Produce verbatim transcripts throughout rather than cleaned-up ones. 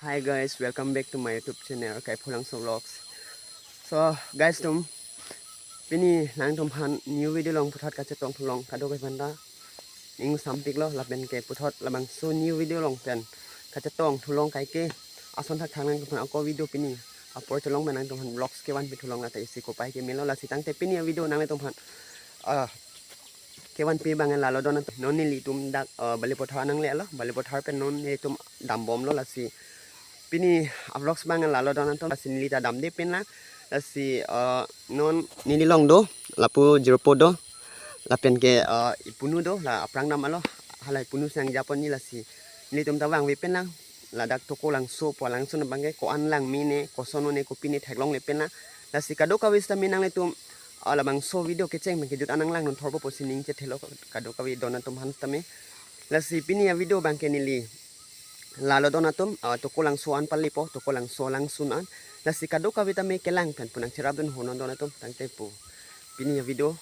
Hi guys, welcome back to my YouTube channel, Kaipholangso Vlogs. So guys atum, pini nangtumphan new video along puthot kachetong thulong kadokave aphanta. Ning sampiklo lapen ke puthot labangso new video along pen kachetong thulong kaike ason thakthak nangtumphan ako video pini apor chelong pen nangtumphan vlogs kevanpi thulong lata isi kopai kemelo lasi tangte pini avideo nanglitumphan, ah, kevanpi abang lalo don atum. Non nelitum dak, ah, Balipathar nanglelo, Balipathar pen non nelitum dambomlo lasi. Pini avlogs abang lalo don atum, lasi neli ta damde pinlang. Lasi, ah, non neli along do, lapu jirpo do, lapen ke, ah, ipunu do, la aphrang damlo, hala ipunu sang japon ni lasi. Nelitum ta vangve pinlang, ladak Tokolangso, Polangso abang ke ko-an lang mene, koson one, kopine theklongle pinlang. Lasi kadokave sitame nanglitum, ah, labangso video kecheng pen kejut an nanglang non thorpo pusi ning chethelo kadokave don atum aphan sitame. Lasi pini avideo abang ke neli lalo don atum, ah, Tokolangso an palipo, Tokolangso langsun an. Lasi kadokave tame kelang pen pu nangcherap dun ho non don atum, tangte pu pini avideo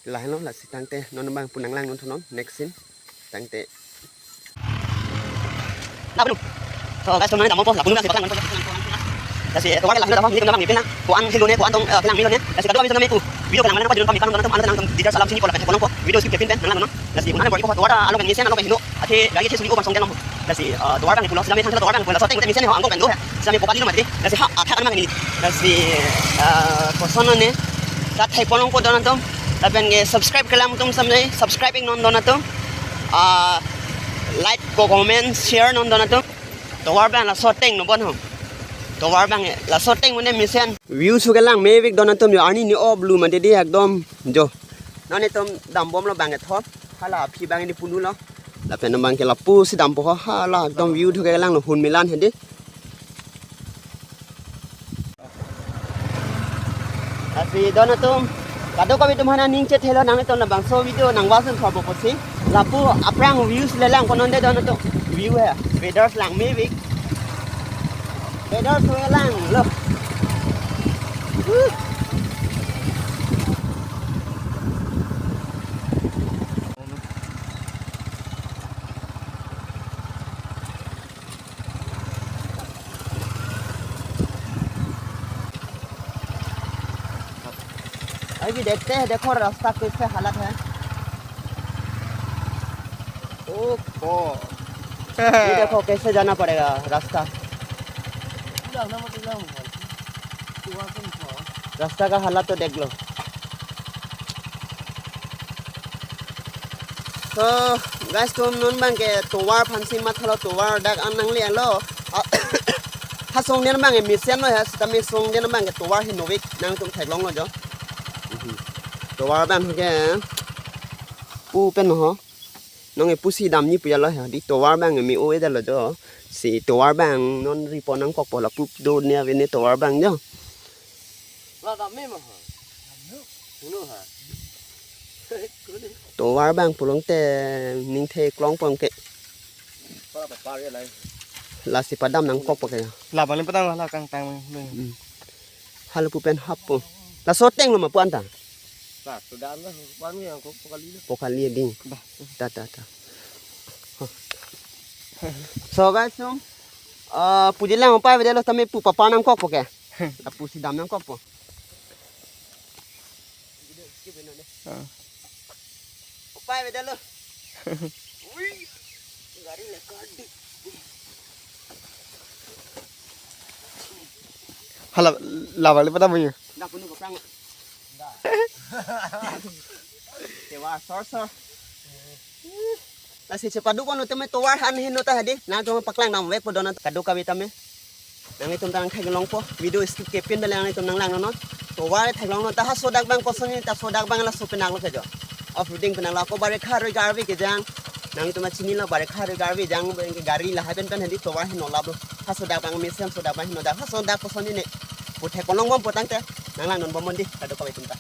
lahenlo lasi tangte non abang pu nanglang non thu non next scene tangte. Na bunu. So guys, teman kamu po, lapu nang sepak lang. Lasi, eh, tovar ke lahelo dah, nelitum nang ipin lang. Ko-an helo ne, ko-an tong, eh, kelang melo ne. Lasi kadokave sitame pu video kelang melo nangpajirun pamit kan, nangtum, nangtum, details alam sini ko lapen, kolong ko. Video skip kepin pen nanglang non. Lasi, unang bor ko tovar along kan mesen along kan heno. Athe gari ke suli obang song janom. Lasi, eh, tovar abang pulo, sitame thang tovar abang pulo, so teng teng mesen ho angkong kan do. Sitame ko pali lo mati. Lasi, ha, athak kan mang ni. Lasi, eh, koson ne. Kat thai ponlongpo don atum. Lapen ke subscribe kelang atum sitame subscribe ik non don atum. Ah, like ko comment share non don atum. Tovar abang laso teng no bon ho. Tovar abang laso teng mene mesen. View su kelang mevek don atum jo, arni ni oblu mati di ekdom jo. Non nelitum dambomlo abang ethor. Hala aphi abang neli punulo. Lapen abang ke lapusi dampo ho, hala ekdom view thu kelanglo, hun melan hedi. Lasi don atum, kadokave atum aphan ning chethelo nanglitum labangso video nangvangsun thorpo pusi. Lapu aphrang views le lang ponnon de don atum. View he, weather lang mevek. Weather so langlo. Huh. अभी देखते हैं, देखो रास्ता कैसे हालत है। ओहो। ये देखो कैसे जाना पड़ेगा रास्ता। रास्ता का हालत तो देख लो। So guys atum, non abang ke tovar aphansi mathalo, tovar dak an nanglelo. Ah, ha song den abang ke mesen lo he, sitame song den abang ke tovar henovek nangtum theklonglo jo. Mhm. Tovar abang ke pu pen ho. Non ke pusi damji pu jalo he, di tovar abang ke me-o-e detlo jo. Si tovar abang non ripo nangkokpo, lapu do ne ave ne tovar abang jo. Wa dam me ma ha. Hunu ha. Tovar abang pulote ning theklongpo ke. Pala pa pari lai. Lasi padam nangkokpo ke. Labang le padam la kangtang me. Hmm. Halapu pen happo. Laso tenglo ma pu anta. Nah, sudah lah, kami yang kok pokali lah. Pokali ding. Dah. Ta, ta, ta. So guys, nung, eh, puji lang upai avedetlo, tame pu papar nangkokpo ke. Lapusi dam nangkokpo. Ah. Upai avedetlo. Wih. Gari le kadi. Hala, labang le padam yo. Dah penuh kepang. Dah. Dewa sor sor. Lasi chepaduk kono tame tovar an heno ta hedi. Nangtum paklang damvekpo don atum, kadokave tame. Nanglitum ta nangtheklongpo. Video skip kepin bele nanglitum nanglang non. Tovar theklonglo ta, ha sodak abang koson ni ta, sodak abang laso penang lo ke jo. Off roading penang lo, ako barekha aroi garvi kejang. Nanglitum chinilo barekha aroi garvi jang, gari lahai pen pen hedi tovar heno lablo. Ha sodak abang mesen, sodak abang heno dak, ha sodak koson ni ne. Pu theklongbompo tangte nanglang non bomnon di, kadokave atum ta.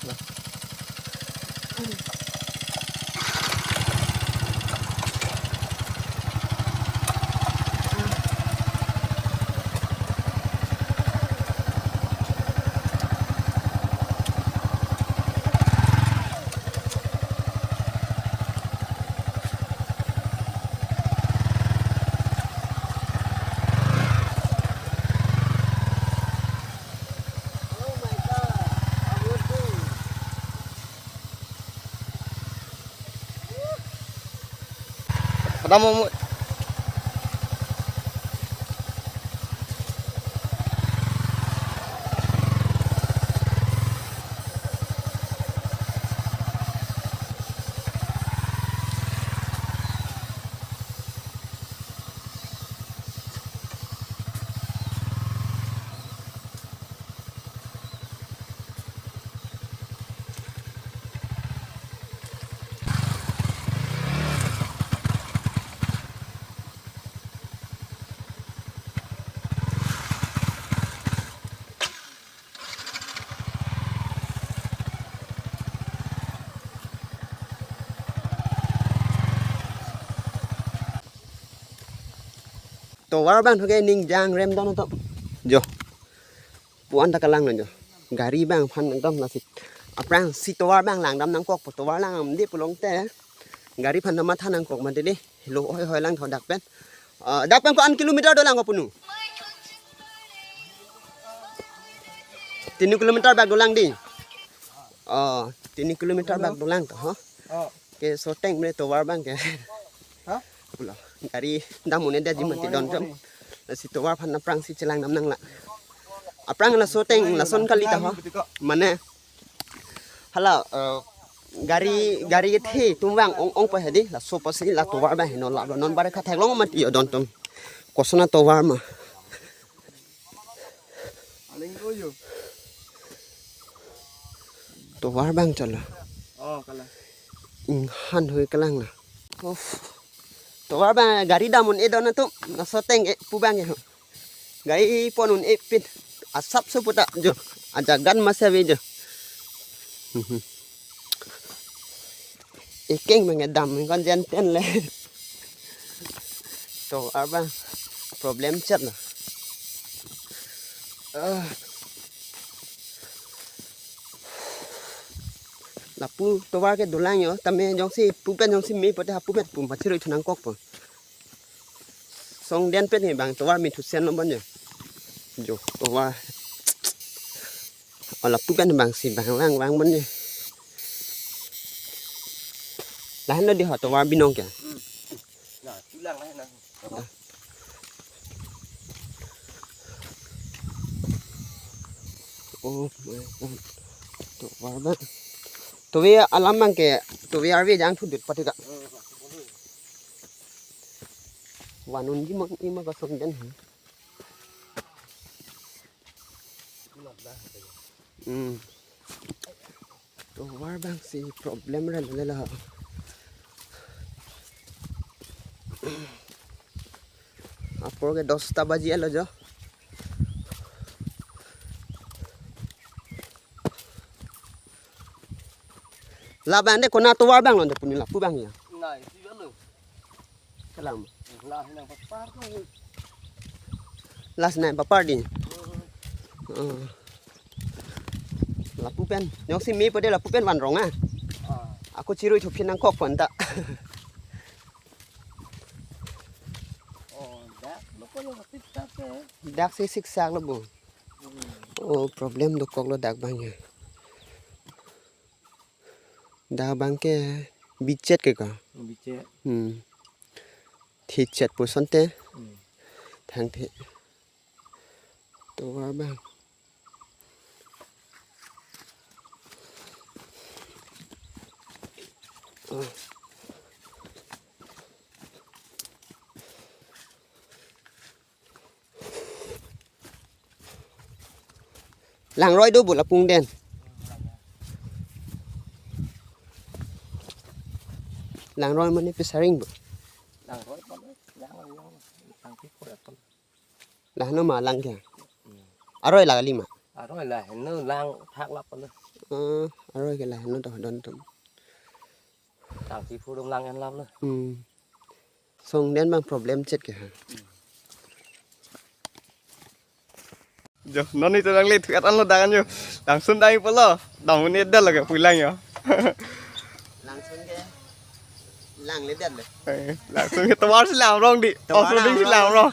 Kadam mo. Tovar abang thoke ning jangrem dam atum. Jo. Puan ta kalang nang jo. Gari abang aphan dam lasi. Aphrangsi tovar abang langdam nangkokpo, tovar langdamde pulote gari aphan ta matha nangkok mati dei. Helo hoi hoi lang tho dak pen. Ah, dak pen ko-an kilometer dolang ko punu? Tini kilometer bak dolang dei. Oh, tini kilometer bak dolang to, ha? Oh. Ke soteng me tovar abang ke. Ha? Pulo. Gari dam un-edetji mati don atum. Lasi tovar aphan aphrangsi chelangdam nang la. Aphrang la soteng lason kali ta ho. Mane hala, eh, gari, gari kethe atum vang ong ongpo hedi, laso apotsi la tovar abang heno laplo, non bare khathek long mati yo don atum. Koson atovar ma. Aling ko yo. Tovar abang chalo. Oh, kalang. Inghan hoi kalang na. Uff. Tovar abang gari dam un-e don atum. Laso ateng ke pu abang ke ho. Gari pon un-e pin. Asapso puta jo. Ajagan masa ave jo. Ekeng abang dam kon jen pen le. Tovar abang problem chet lo. Ah. Lapu tovar ke dolang yo, tame jongsi pu pen jongsi me pote hapu pen pu ma chiroi thu nangkokpo. Songden pen he abang tovar me thusen lo bon yo. Jo tovar. Ala pu pen abangsi abang vang vang bon yo. Lahenlo dei ho tovar binong ke. Na, tulang lah na. Oh my God. Tovar abang. Tovar alam abang ke, tovar arve jangthudut pati ka. Van unji mon ima kasongden. Hmm. Tovar abangsi problem rel le la. Apor ke dosta baji alo jo. La abang dei konat tovar abang lo dei puni lapu abang ya. Nai, si abang lo. Kalang. Las nai papar dei. Oh. Lapu pen. Jongsi me pote lapu pen van rong ah. Ah. Ako chiroi thu phin nangkokpo anta. Oh, dak lo ko lo sik sak ke. Dak si sik sak lo bo. Hmm. Oh, problem dokok lo dak abang ya. Dak abang ke bichet ke ka? Bichet. Hmm. Thichet pu asonte. Hmm. Thangthe. Tovar abang. Oh. Langroi do bo lapu pen. Langroi mane pesaring bo. Langroi mane, lang, lang, lang, lang, lang. Lahno ma lang ke. Aroi la kali ma. Aroi lahno lang thak lap lo. Eh, aroi ke lahno to don atum. Tangki phudum lang en lap lo. Hmm. Songden abang problem chet ke ha. Jo, non ito lang le thu at an lo dakan jo. Langsun dai polo. Dam un-edet lo ke pulang jo. Langsun ke. Langledet lo. Eh, langsun ke tovar si lang rong dei. Tovar off-roading si lang lang rong.